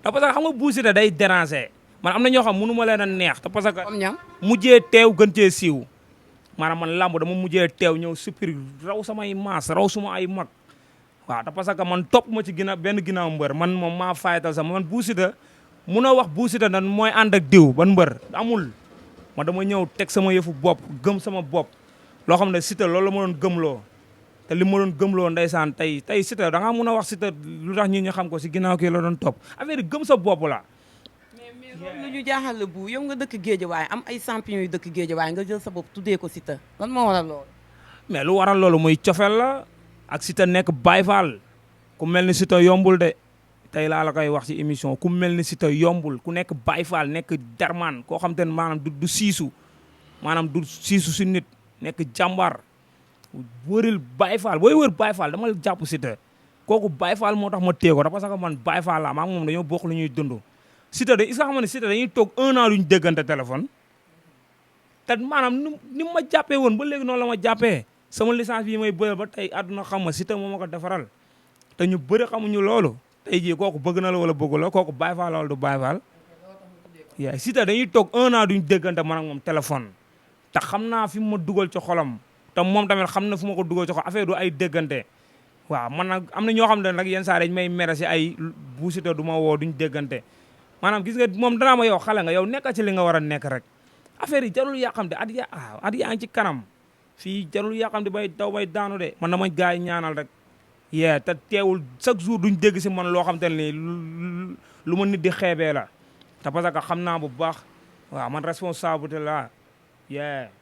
te parce que xam nga Bou Siteu day déranger man am na ñoo xam mënu ma leen a neex te parce que comme ñam mujjee teew gën cee siiw maanaam man lamb dama mujjee teew ñëw supir raw samay maas raw suma ay mag waaw te parce que man topp ma ci benn ginnaaw mbër man moom maa fayatal sama man Bou Siteu mun a wax Bou Siteu nan mooy ànd ak diw ban mbër amul ma dama ñëw teg sama yëfu bopp gëm sama bopp loo xam ne Siteu loolu la ma doon gëmloo te li ma doon gëmloo ndeysaan tey Siteu da ngaa mun a wax Siteu lu tax ñi ñu xam ko si ginnaaw kii la doon topp affaire yi gëm sa bopp la. mais loolu lu ñu jaaxal la bu yow nga dëkk Guédiawaye am ay champion yu dëkk Guédiawaye nga jël sa bopp tuddee ko Siteu lan moo waral loolu. mais lu waral loolu muy cofeel la ak Siteu nekk Baye Fall ku mel ni Siteu yombul de tey laa la koy wax ci émission ku mel ni Siteu yombul ku nekk Baye Fall nekk darman koo xam te ne maanaam du siisu maanaam du siisu si nit nekk jàmbaar wëril Baye Fall booy wër Baye Fall dama jàpp Siteu kooku Baye Fall moo tax ma téye ko parce que man Baye Fall la maa ngi moom dañoo bokk lu ñuy dund Siteu de is nga xam ne Siteu dañuy toog 1 an duñ déggante téléphone te maanaam ni ma jàppee woon ba léegi noonu la ma jàppee sama licence bii may bëre ba tey àdduna xam ma Siteu moo ma ko defaral te ñu bëri xamuñu loolu tey jii kooku bëgg na la wala bëggu la kooku Baye Fall la wala du Baye Fall yaa Siteu dañuy toog 1 an duñ déggante man ak moom téléphone te xam naa fi mu ma dugal ci xolam te moom tamit xam na fu ma ko dugal ci xol affaire du ay déggante waaw man nag am na ñoo xam ne nag yenn saa dañ may mere si ay Bou Siteu du ma woo duñ déggante maanaam gis nga moom danaa ma yow xale nga yow nekka ci li nga war a nekk rek affaire yi jarul yàqamte at yaa ngi ci kanam fii jarul yàqamte bay daw bay daanu de man dama gars yi ñaanal rek yee te teewul chaque jour duñ dégg si man loo xam te ne nii lu ma nit di xeebee la te parce que xam naa bu baax waaw man responsabilité la yee